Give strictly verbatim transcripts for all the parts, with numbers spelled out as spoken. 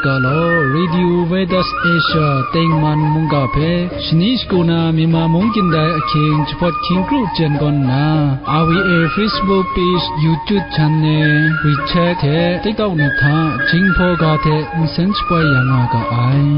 Ga law, Radio Veritas Asia tengman mungga hpe shani shagu na Myanmar mung kyin dai ahkying jahpawt hkying kru jen gawn nna, R V A Facebook page, YouTube channel, WeChat hte TikTok ni hta Jinghpaw ga hte nsen shapoi ya nga ga ai.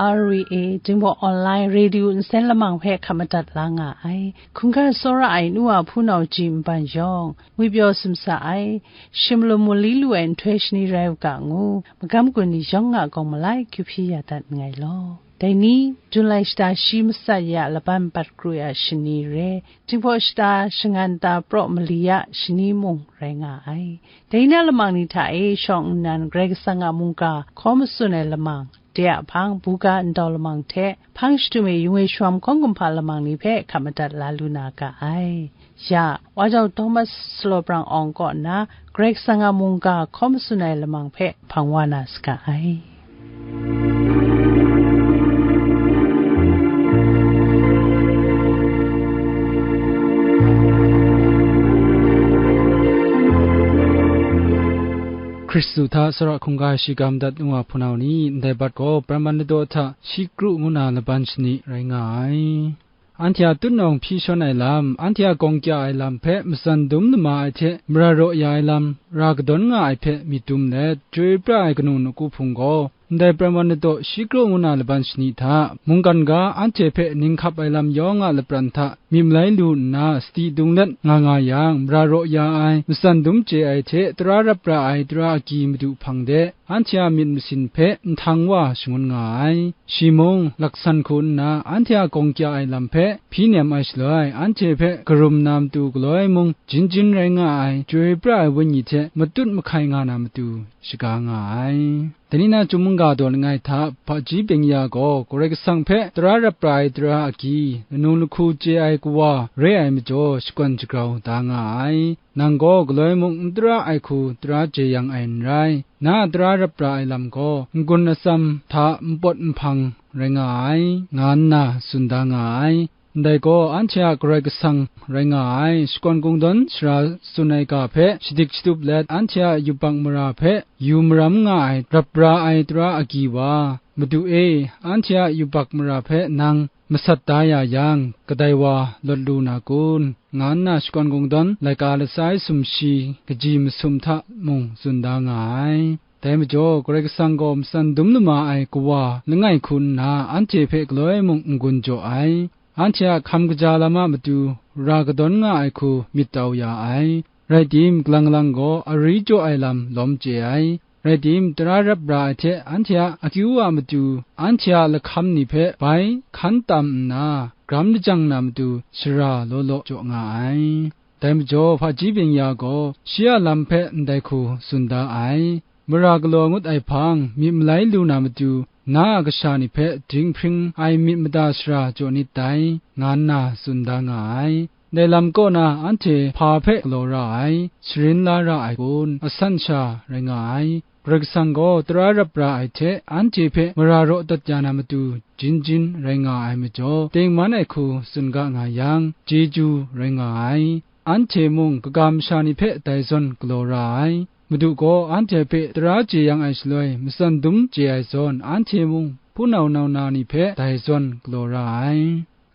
R V A Jinghpaw Online Radio nsen lamang hpe hkap madat la nga ai. Hkungga tsawra ai nu a hpunau ji nban yawng, ngwipyaw sumsa ai, shim lum mu li lu ai nhtoi shani rai u ga ngu, magam gun ni yawng a gawng malai kyu hpyi ya dat nngai law. Dai ni, Jun lai shata shi matsat ya laban bat kru ya shani re, Jinghpaw shata shangan ta praw mali ya shani mung rai nga ai. Dai na lamang ni hta e shawng nnan Karai Kasang a mungga hkaw matsun ai lamang, de a hpang, buga ndau lamang hte hpang shadum e yung e shawm hkawng kumhpa lamang ni hpe hkap madat la lu na ga ai. Ya, Wa Jau Thomas Salaw Brang Awng kaw nna Karai Kasang a mungga hkaw matsun ai lamang hpe hpang wa na saga ai. Hkristu hta tsawra hkungga shi ga madat nu a hpunau ni, ndai bat gaw Parmanado hta shi kru ngu na laban shani rai nga ai. Anhte a tutnawng hpyi shawn ai lam, anhte a gawng kya ai lam hpe matsan dum lama ai hte mara raw ya ai lam, ra kadawn nga ai hpe myit dum let, chyoi pra ai kanu nawku hpung gaw, ndai Parmanado shi kru ngu na laban shani hta, mungkan ga anhte hpe ning hkap ai lam yawng a lapran hta myit malai lu nna, sadi dung let nga nga yang, mara raw ya ai, matsan dum chye ai hte tara rap ra ai tara agyi Madu hpang de, anhte a myit masin hpe nhtang wa shangun nga ai. Shi mung, laksan hku nna anhte a gawng kya ai lam hpe hpyi nem ai shaloi, anhte hpe karum na matu galoi mung, jin jin rai nga ai, chyoi pra ai Wenyi hte matut mahkai nga na matu shaga nga ai. Dai ni na chyum mungga daw langai hta, hpaji byeng-ya gaw Karai Kasang hpe tara rap ra ai tara agyi, lanu lahku chye ai kawa re ai majaw, shakawn shagrau da nga ai. Nang gaw galoi mung n tara ai hku tara jeyang ai n rai, na a tara rap ra ai lam gaw n-gun atsam hta npawt nhpang rai nga ai, nga nna tsun da nga ai. Ndai gaw anhte a Karai Kasang rai nga ai, shakawn kungdawn sara tsun ai ga hpe shadik shatup let, anhte a yubak mara hpe yu maram nga ai, rap ra ai tara agyi wa, Madu e, anhte a yubak mara hpe nang masat da ya yang, kadai wa lawt lu na kun? Nga nna shakawn kungdawn laika lasai sumshi kaji masum hta mung tsun da nga ai. Dai majaw, Karai Kasang gaw matsan dum lama ai kawa langai hku nna, anhte hpe galoi mung n-gun jaw ai. Anhte a hkam kaja lam a matu ra kadawn nga ai hku myit tau ya ai. Rai tim, kalang kalang gaw ari jaw ai lam lawm chye ai. Rai tim, tara rap ra ai hte anhte a akyu a matu, anhte a lahkam ni hpe bai hkan tam nna, gram lajang na matu shara law law jaw nga ai. Dai majaw, hpaji byeng-ya gaw shi a lam hpe ndai hku tsun da ai. Mara galaw ngut ai hpang, myit malai lu na matu, na a kasha ni hpe dinghpring ai myit mada sara jaw nit dai, nga nna tsun da nga ai. Dai lam kaw na anhte hpa hpe galaw ra ai, sharin la ra ai kun, asan sha rai nga ai. Karai Kasang gaw tara rap ra ai hte anhte hpe mara raw dat ya na matu, jin jin rai nga ai majaw, tengman ai hku tsun ga nga yang, chyeju rai nga ai. Anhte mung kaga masha ni hpe dai zawn galaw ra ai. Madu gaw anhte hpe tara jeyang ai shaloi, matsan dum chye ai zawn, anhte mung hpunau nau na ni hpe dai zawn galaw ra ai.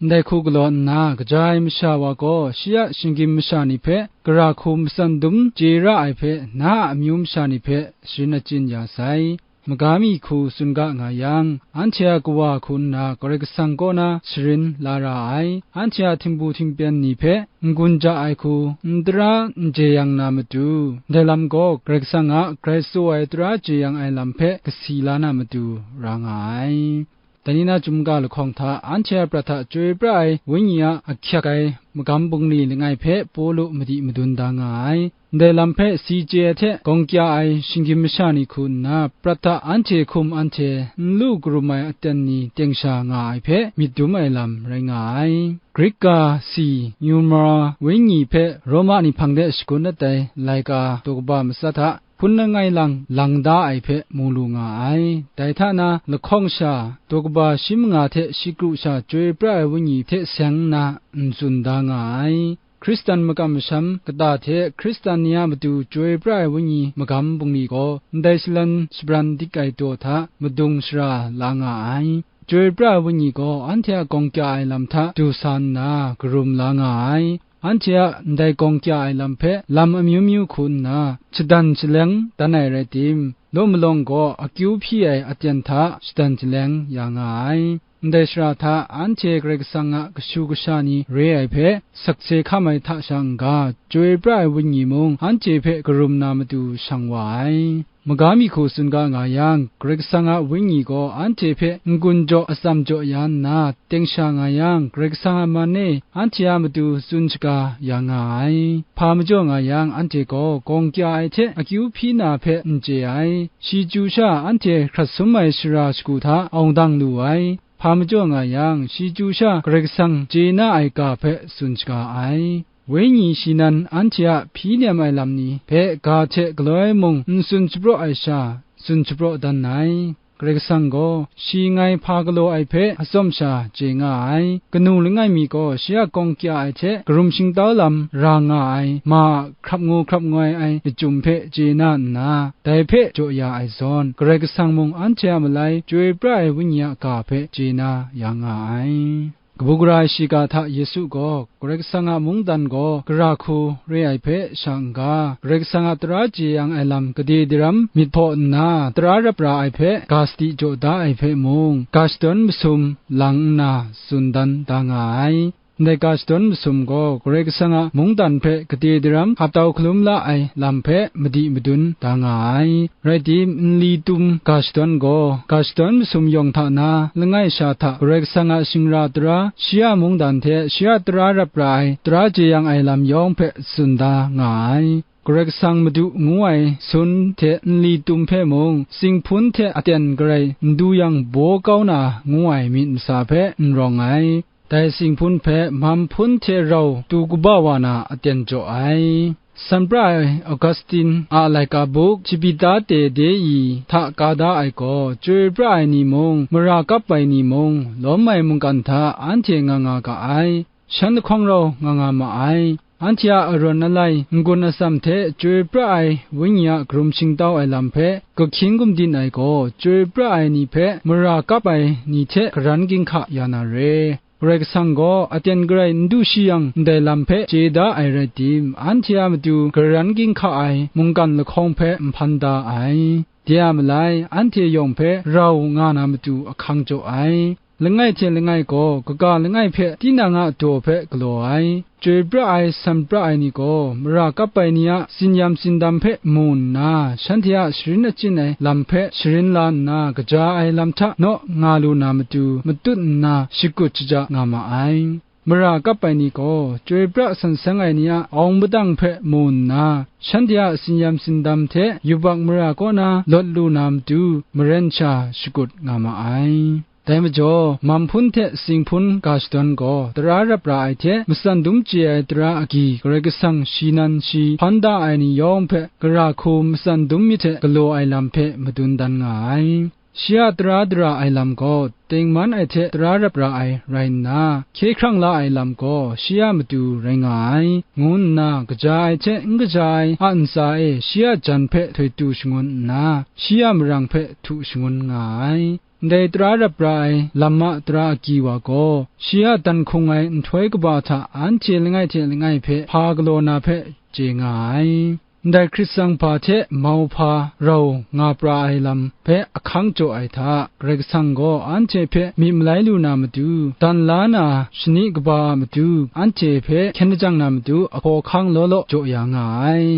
Ndai hku galaw nna, kaja ai masha wa gaw shi a shinggyim masha ni hpe gara hku matsan dum chye ra ai hpe, na a amyu masha ni hpe sharin achyin ya sai. Maga mi hku tsun ga nga yang, anhte a kawa hku nna Karai Kasang kaw na sharin la ra ai, anhte a htingbu htingpyan ni hpe n-gun ja ai hku, n tara n jeyang na matu, ndai lam gaw Karai Kasang a grai tsaw ai tara jeyang ai lam hpe kasi la na matu ra nga ai. Dai ni na chyum ga lahkawng hta, anhte a prat hta chyoi pra ai Wenyi a ahkyak ai magam bungli langai hpe Pawlu madi madun da nga ai. Ndai lam hpe si chye ai hte gawng kya ai shinggyim masha ni hku nna, prat hta anhte hkum anhte n lu karum ai aten ni teng sha nga ai hpe myit dum ai lam rai nga ai. Grik ga si Numera Wenyi hpe Roma ni hpang de shagun dat ai laika daw kaba matsat hta, hpun langai lang lang da ai hpe mu lu nga ai. Dai hta na, lahkawng sha daw kaba shi manga hte shi kru sha chyoi pra ai Wenyi hte seng nna n tsun da nga ai. Hkristan makam masham kata hte Hkristan ni a matu chyoi pra ai Wenyi magam bungli gaw ndai shalan shabran dik ai daw hta madung shara la nga ai. Chyoi pra ai Wenyi gaw anhte a gawng kya ai lam hta du sa nna karum la nga ai. Anhte a ndai gawng kya ai lam hpe lam amyu myu hku nna shadan shaleng dan ai rai tim, law malawng gaw akyu hpyi ai aten hta shadan shaleng ya nga ai. Ndai shara hta anhte Karai Kasang a kashu kasha ni re ai hpe sakse hkam ai hta sha n-ga, chyoi pra ai Wenyi mung anhte hpe karum na matu shang wa ai. Maga mi hku tsun ga nga yang, Karai Kasang a Wenyi gaw anhte hpe n-gun jaw atsam jaw ya nna, teng sha nga yang, Karai Kasang a man e anhte a matu tsun shaga ya nga ai. Hpa majaw nga yang, anhte gaw gawng kya ai hte akyu hpyi na hpe n chye ai. Shi chyu sha anhte hkrat sum ai shara shagu hta awng dang lu ai. Hpa majaw nga yang, shi chyu sha Karai Kasang chye na ai ga hpe tsun shaga ai. Wenyi shi nan anhte a hpyi nem ai lam ni hpe ga hte galoi mung n tsun shapraw ai sha, tsun shapraw dan ai. Karai Kasang gaw shi ngai hpa galaw ai hpe atsawm sha chye nga ai. Kanu langai mi gaw shi a gawng kya ai hte karum shingtau lam ra nga ai ma a hkrap ngu hkrap ngoi ai machyum hpe chye na nna, dai hpe jaw ya ai zawn, Karai Kasang mung anhte a malai chyoi pra ai Wenyi a ga hpe chye na ya nga ai. Kabu gara ai shiga hta Yesu gaw Karai Kasang a mungdan gaw gara hku re ai hpe sha n-ga, Karai Kasang a tara jeyang ai lam gade daram myit hpaw nna tara rap ra ai hpe ga sadi jaw da ai hpe mung, ga shadawn masum lang nna tsun dan da nga ai. Ndai ga shadawn masum gaw Karai Kasang a mungdan hpe gade daram hap tau hkalum la ai lam hpe madi madun da nga ai. Rai tim, nli tum ga shadawn gaw, ga shadawn masum yawng hta na langai sha hta Karai Kasang a shingra tara, shi a mungdan hte shi a tara rap ra ai tara jeyang ai lam yawng hpe tsun da nga ai. Karai Kasang Madu ngu ai sun hte nli tum hpe mung, singhpun hte aten garai n du yang baw kau na ngu ai myit masa hpe n rawng ai. Dai singhpun hpe mam hpun hte rau tu kaba wa na aten jaw ai. San pra ai Augustin a laika buk Chipita Te De I hta ka da ai gaw, chyoi pra ai ni mung, mara kap ai ni mung, lawm ai mungkan hta anhte nga nga ga ai. Shan lahkawng rau nga nga ma ai. Anhte a arawn alai, n-gun atsam hte chyoi pra ai Wenyi a karum shingtau ai lam hpe, gahkyin gumdin ai gaw, chyoi pra ai ni hpe mara kap ai ni hte karan ginhka ya na re. Karai Kasang gaw aten garai n du shi yang, ndai lam hpe chye da ai rai tim, anhte a matu karan ginhka ai mungkan lahkawng hpe n hpan da ai. De a malai, anhte yawng hpe rau nga na matu ahkang jaw ai. Langai hte langai gaw kaga langai hpe tinang a daw hpe galaw ai. Chyoi pra ai, san pra ai ni gaw, mara kap ai ni a tsin-yam tsindam hpe mu nna, shanhte a sharin achyin ai lam hpe sharin la nna, kaja ai lam hta naw nga lu na matu, matut nna shakut shaja nga ma ai. Mara kap ai ni gaw, chyoi pra san seng ai ni a awng padang hpe mu nna, shanhte a tsin-yam tsindam hte yubak mara kaw na lawt lu na matu, maren sha shakut nga ma ai. Dai majaw, mam hpun hte singhpun ga shadawn gaw, tara rap ra ai hte matsan dum chye ai tara agyi, Karai Kasang shi nan shi hpan da ai ni yawng hpe, gara hku matsan dum myit hte galaw ai lam hpe madun dan nga ai. Shi a tara dara ai lam gaw, tengman ai hte tara rap ra ai rai nna, hkye hkrang la ai lam gaw, shi a matu rai nga ai, ngu nna, kaja ai hte n kaja ai a ntsa e shi a jan hpe htoi tu shangun nna, shi a marang hpe htu shangun nga ai. Ndai tara rap ra ai lam a tara agyi wa gaw, shi a dan hkung ai nhtoi kaba hta anhte langai hte langai hpe hpa galaw na hpe chye nga ai. Ndai hkrit tsang hpa hte mau hpa rau nga pra ai lam hpe ahkang jaw ai hta, Karai Kasang gaw anhte hpe myit malai lu na matu, dan la na shani kaba a matu, anhte hpe hkyen lajang na matu, ahkaw ahkang law law jaw ya nga ai.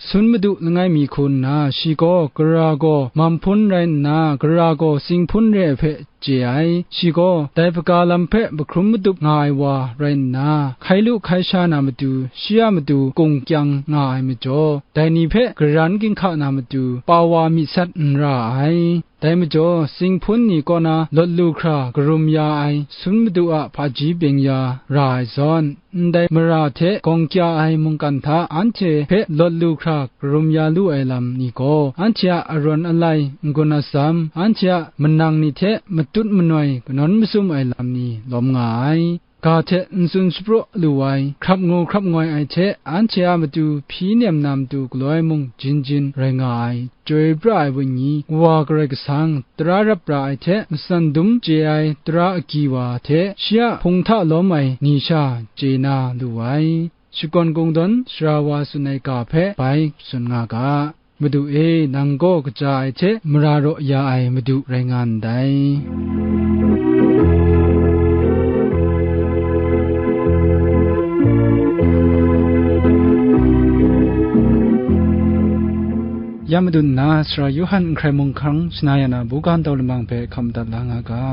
Sun madu langai mi hku nna, shi gaw gara gaw mam hpun rai nna, gara gaw singhpun re ai hpe chye ai. Shi gaw dai hpaga lam hpe mahkrum madup nga ai wa rai nna, hkai lu hkai sha na matu, shi a matu kung kyang nga ai majaw, dai ni hpe garan ginhka na matu, pa wa myit sat n ra ai. Dai majaw, singhpun ni kaw na lawt lu hkra karum ya ai sun madu a hpaji beng ya ra ai zawn, ndai mara hte gawng kya ai mungkan hta anhte hpe lawt lu hkra karum ya lu ai lam ni gaw, anhte a arawn alai n-gun atsam, anhte a manang ni hte matut manoi kanawn masum ai lam ni lawm nga ai. ga hte n tsun shapraw lu ai, hkrap ngu hkrap ngoi ai hte, anhte a matu hpyi nem na matu galoi mung jin jin rai nga ai, chyoi pra ai wenyi, Kawa Karai Kasang, tara rap ra ai hte, matsan dum chye ai tara agyi wa hte, shi a hpung hta lawm ai ni sha chye na lu ai. Shakawn Kungdawn, sara wa tsun ai ga hpe bai tsun nga ga. Madu e, nang gaw kaja ai hte mara raw ya ai Madu rai nga ndai. Ya Madu nna, Sara Yawhan Nhkrai Mung Hkang shana ya na buga ndau lamang hpe hkam madat la nga ga.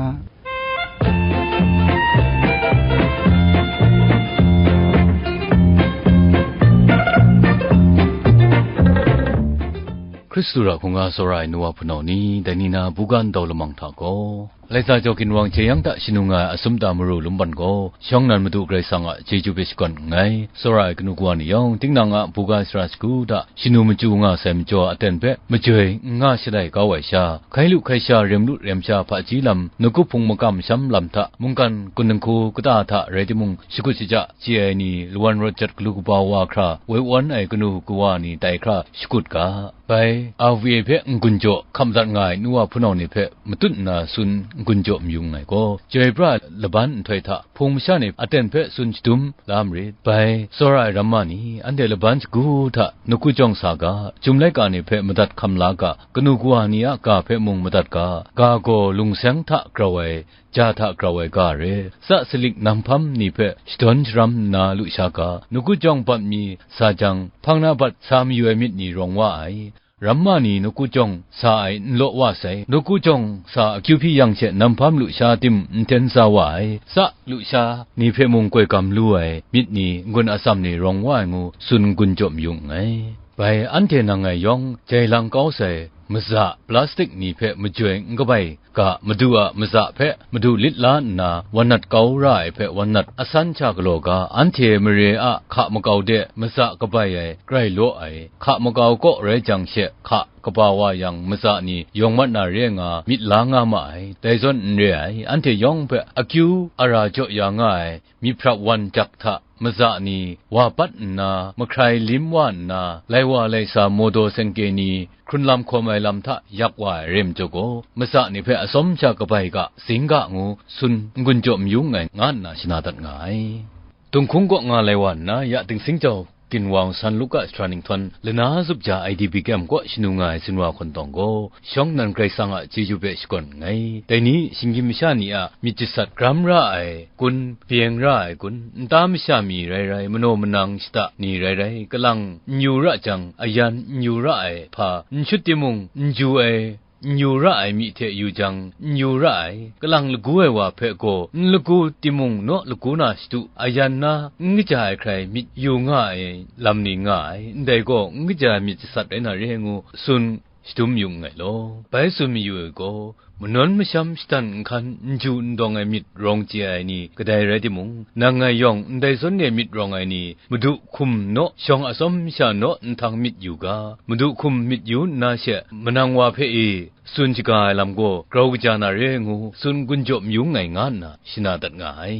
Hkristu ra hkungga tsawra ai nu wa hpunau ni, dai ni na buga ndau lamang hta gaw, Laiza jaw ginwang jeyang hta shanu nga ai Asumta Maru Lumban gaw, shawng nnan Madu Karai Kasang a chyeju hpe shakawn nngai. Tsawra ai kanu kawa ni yawng, tinang a buga sara sagu hta shanu machyu nga sai majaw aten hpe majoi n nga shalai kau ai sha, hkai lu hkai sha, rem lu rem sha hpaji lam, nawku hpung makam masham lam hta, mungkan kun dinghku kata hta rai timung, shakut shaja chye ai ni, lawan rawt jat galu kaba wa hkra woi wan ai kanu kawa ni tai hkra shakut ga. Bai, R V A hpe n-gun jaw hkam dat nga ai nu wa hpunau ni hpe matut nna tsun n-gun jaw mayu nngai gaw, chyoi pra ai laban nhtoi hta hpung masha ni aten hpe tsun shadum la marit. Bai, tsawra ai ramma ni, anhte laban shagu hta nawku jawng sa ga, chyum laika ni hpe madat hkam la ga, kanu kawa ni a ga hpe mung madat ga, ga gaw lungseng hta grau ai, ja hta grau ai ga re, tsa salik nam hpam ni hpe shadawn sharam nna lusha ga, nawku jawng bat mi sa jang, hpang na bat sa mayu ai myit ni rawng wa ai. Ramma ni nawku jawng sa ai n law wa sai, nawku jawng sa akyu hpyi yang she nam hpam lusha tim n ten sa wa ai, tsa lusha ni hpe mung koi gam lu ai myit ni n-gun atsam ni rawng wa ai ngu tsun n-gun jaw mayu nngai. Bai anhte nang ngai yawng, jai lang kau sai, maza, plastik ni hpe majoi n kabai ga, Madu a maza hpe Madu lit la nna, wan nat kau ra ai hpe wan nat asan sha galaw ga, anhte mare a hka makau de maza kabai ai, grai law ai, hka makau kaw rai jang she, hka kaba wa yang, maza ni yawng mat na re nga, myit la nga ma ai, dai zawn n re ai, anhte yawng hpe akyu ara jaw ya nga ai, myit hprap wan jak hta, maza ni wa bat nna, mahkrai lim wa nna, lai wa lai sa mawdaw sengke ni hkrun lam hkawm ai lam hta yak wa ai re majaw gaw, maza ni hpe atsawm sha kabai ga, zing ga ngu tsun n-gun jaw mayu nngai, nga nna shana dat nga ai. Dunghkung kaw nga lai wa nna, ya Dingsing jau ginwang san Luka jahtra ninghtawn lana zup ja I D P K M kaw shanu nga ai sinwa hkawntawng gaw, shawng nnan Karai Kasang a chyeju hpe shakawn nngai. Dai ni, shinggyim masha ni a myit jasat gram ra ai kun, beyeng ra ai kun, nta masha mi rai rai, manaw manang shata ni rai rai, kalang n yu ra jang, ayan n yu ra ai hpa, n shut timung, n ju ai, n yu ra ai myi hte yu jang, n yu ra ai, kalang lagu ai wa hpe gaw, n lagu timung, naw lagu na shadu, ayan na, n kaja ai hkrai myit yu nga ai lam ni nga ai, ndai gaw, n kaja ai myit jasat rai na re ngu, tsun shadum yu nngai law. Bai tsun mayu ai gaw, manawn masham shadan nhkan n ju n dawng ai myit rawng chye ai ni kadai rai timung, nang ngai yawng ndai zawn e myit rawng ai ni, Madu hkum naw, shawng atsawm sha naw nhtang myit yu ga, Madu hkum myit yu nna she, manang wa hpe e, tsun shaga ai lam gaw grau kaja na re ngu, tsun gun jaw mayu nngai, nga nna shana dat nga ai.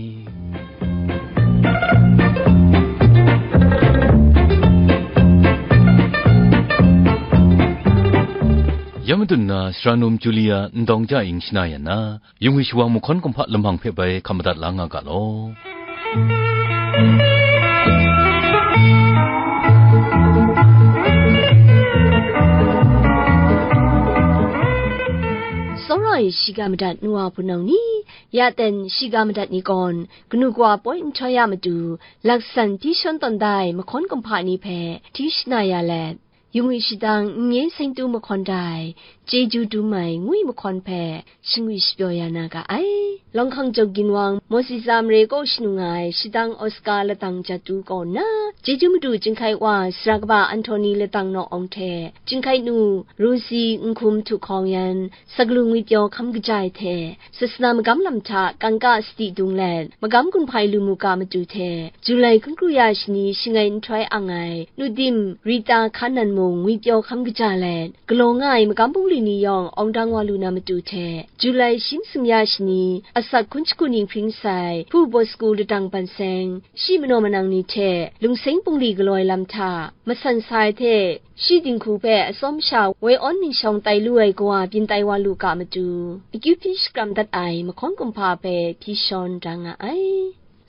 Ya madun na, sara num Julia ndawng ja ing shana yan na, yungwi shawang mahkawn kumhpa lamang hpe bai hkam madat la nga ga law. Tsawra ai shiga madat nu wa hpunau ni, ya ten shiga madat ni gawn, kanu kawa poi nhtoi a matu, laksan hti shawn tawn da ai mahkawn kumhpa ni hpe hti shana ya let, yungwi shadang n-, n-, seng tu mahkawn da ai, chyeju dum ai ngwi mahkawn hpe shingwi shapyaw ya na ga ai. Lawng hkang jau ginwang, Mawsi tsa mare kaw shanu nga ai, shadang Oscar latang jat tu kaw nna, chyeju madu chyinghkai wa, sara kaba Anthony latang naw awng hte, chyinghkai nu, Rosie Nhkum htu hkawng yan, Saglu ngwipyaw hkam kaja ai hte, sasana magam lam hta kangka sadi dung let, magam gunhpai lu mu ga matu hte, Julai hkun kru ya shani shangai nhtoi ang ai, nu tim Rita Hkan Nan mung ngwipyaw hkam kaja let, galaw nga ai magam bungli ni yawng awng dang wa lu na matu hte, Julai shi masum ya shani, asak hkun shagu ning hpring sai, Hpu Bosku ladang ban seng, shi manaw manang ni hte lungseng bungli galaw ai lam hta, masan sa ai hte, shi dinghku hpe atsawm sha woi awn ningshawng tai lu ai kawa byin tai wa lu ga matu, akyu hpyi shakram dat ai mahkawn kumhpa hpe hpyi shawn da nga ai.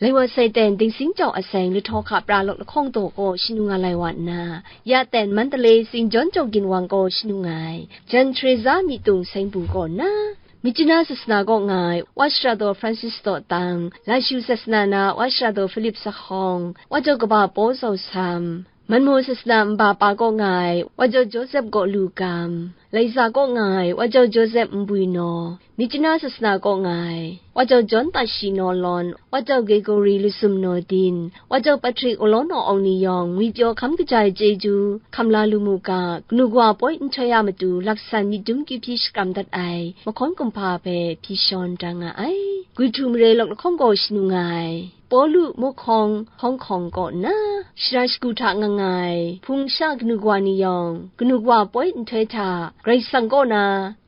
Lai wa sai ten Dingsing Jau Aseng Lahtaw Hka Pra Lawk Lahkawng Daw kaw shanu nga lai wa nna, ya ten Mandalay Saint John Jau Ginwang kaw shanu nga ai, Jan Teresa Myitung Seng Bu kaw nna, Myitkyina sasana kaw nga ai Wa Shara Daw Francis Daw Tang, Lashu sasana na Wa Shara Daw Philip Sahawng, Wa Jau Kaba Paw Zau Sam, Manmaw sasana nba pa kaw nga ai Wa Jau Joseph Gaw Lu Gam, Laiza kaw nga ai Wa Jau Joseph Nbwi Naw, Myitkyina sasana kaw nga ai Wa Jau John Tashi Naw Lawn, Wa Jau Gregory Lusum Naw Din, Wa Jau Patrick Ulaw Naw Awng ni yawng ngwipyaw hkam kaja ai chyeju hkam la lu mu ga, kanu kawa poi nhtoi a matu laksan myit dum kyu hpyi shakram dat ai mahkawn kumhpa hpe hpyi shawn da nga ai. Gwi htu mare lawk lahkawng gaw shanu nga ai Pawlu Muhkawng Hkawng Hkawng kaw nna, shara shagu hta nga nga ai hpung sha kanu kawa ni yawng, kanu kawa poi nhtoi hta Karai Kasang kaw na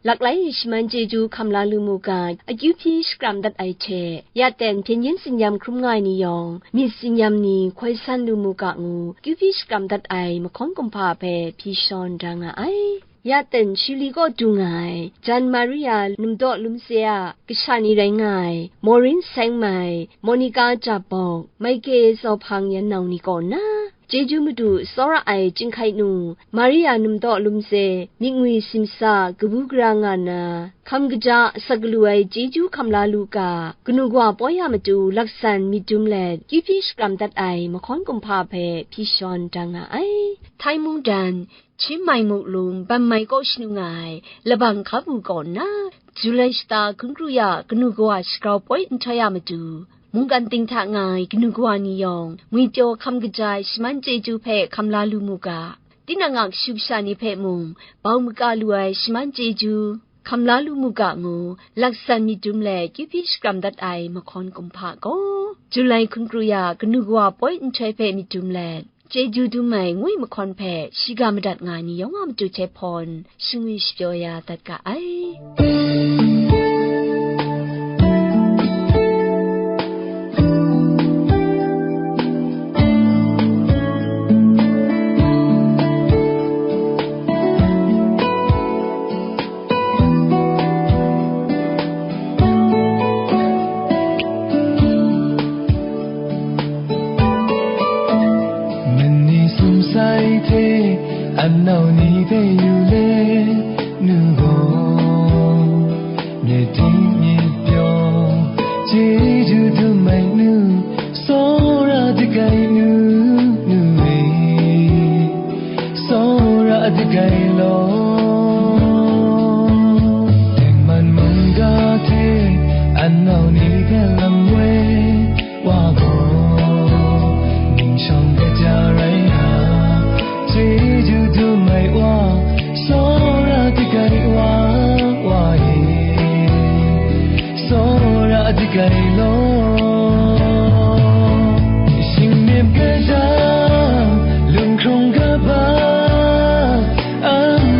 laklai shaman chyeju hkam la lu mu ga, akyu hpyi shakram dat ai hte, ya ten hpyen yin tsin-yam hkrum nga ai ni yawng, myit tsin-yam ni hkoi san lu mu ga ngu, akyu hpyi shakram dat ai mahkawn kumhpa hpe hpyi shawn da nga ai. Ya ten Shili kaw du nga ai, Jan Maria Numdaw Lumse a kasha ni rai nga ai, Maureen Sengmai, Monica Jabawk, Maike Zawhpang yan nau ni kaw nna, chyeju madu tsawra ai chyinghkai nu, Maria Numdaw Lumse, myit ngwi simsa, kabu gara nga nna, hkam kaja asak galu ai chyeju hkam la lu ga, kanu kawa poi a matu laksan myit dum let, kyu hpyi shakram dat ai mahkawn kumhpa hpe hpyi shawn da nga ai. Htai mungdan, Hkying mai muklum, Ban mai kaw shanu nga ai, Labang Hkabu kaw nna, Julai shata hkun kru ya kanu kawa shagrau poi nhtoi a matu, mungkan ting hta nga ai kanu kawa ni yawng, ngwipyaw hkam kaja ai shaman chyeju hpe hkam la lu mu ga, tinang a kashu kasha ni hpe mung, bau maka lu ai shaman chyeju hkam la lu mu ga ngu, laksan myit dum let kyu hpyi shakram dat ai mahkawn kumhpa gaw, Julai hkun kru ya kanu kawa poi nhtoi hpe myit dum let, chyeju dum ai ngwi mahkawn hpe shiga madat nga ai ni yawng a matu hte hpawn, shangwi shapyaw ya dat ga ai. Mani sum sai hte a nau ni hpe yu let nu gaw, myit ding myit pyaw chyeju dum ai nu, tsawra dik ai nu, nu e, tsawra dik ai law. Tengman mungga hte a nau ni hpe lam woi wa gaw, ningshawng kaja rai na, chyeju dum ai wa, tsawra dik ai wa, wa e, tsawra dik ai law. Shingmyit gaja, lunghkrung kaba, a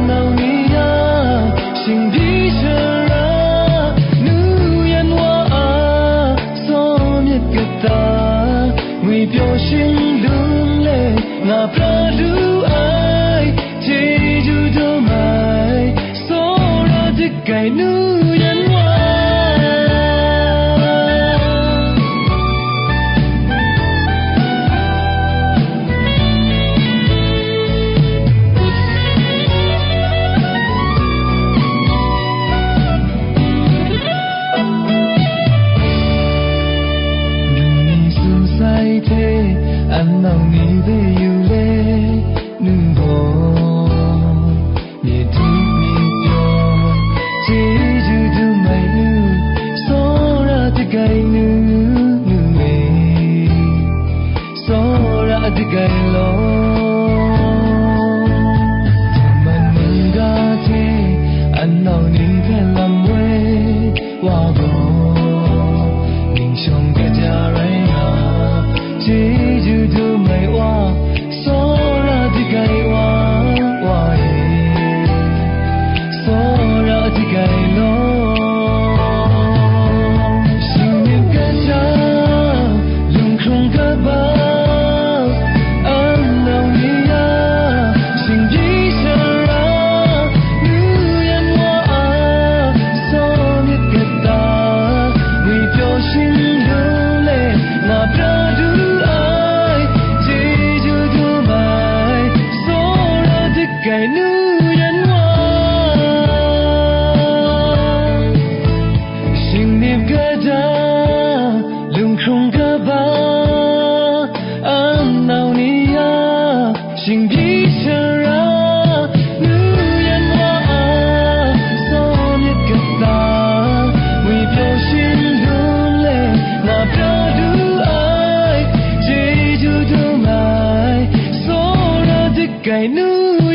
nau ni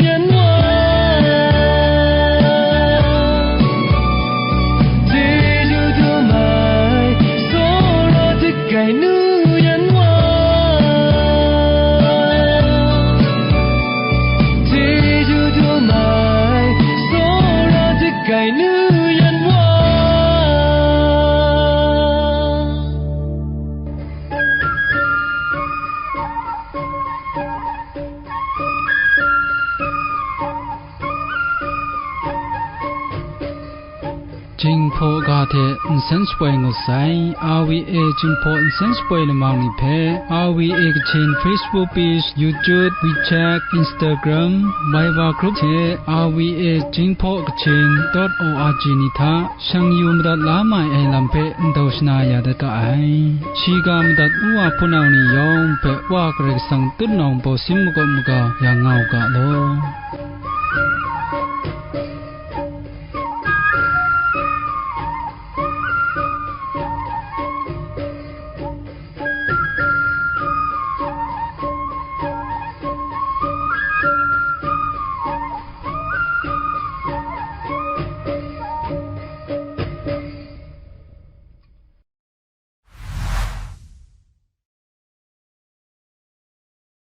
yan wa, chyeju dum ai, tsawra dik ai nu yan wa, chyeju dum ai, tsawra dik ai nu yan wa. Jinghpaw ga hte nsen shapoi ngut sai, R V A Jinghpaw nsen shapoi lamang ni hpe, R V A Kachin Facebook page, YouTube, WeChat, Instagram, Viber group hte R V A Jinghpaw Kachin dot O R G ni hta shang yu madat la mai ai lam hpe ndau shana ya dat ga ai. Shiga madat nu wa hpunau ni yawng hpe Wa Karai Kasang tutnawng baw sin makawp maga yang nga u ga law.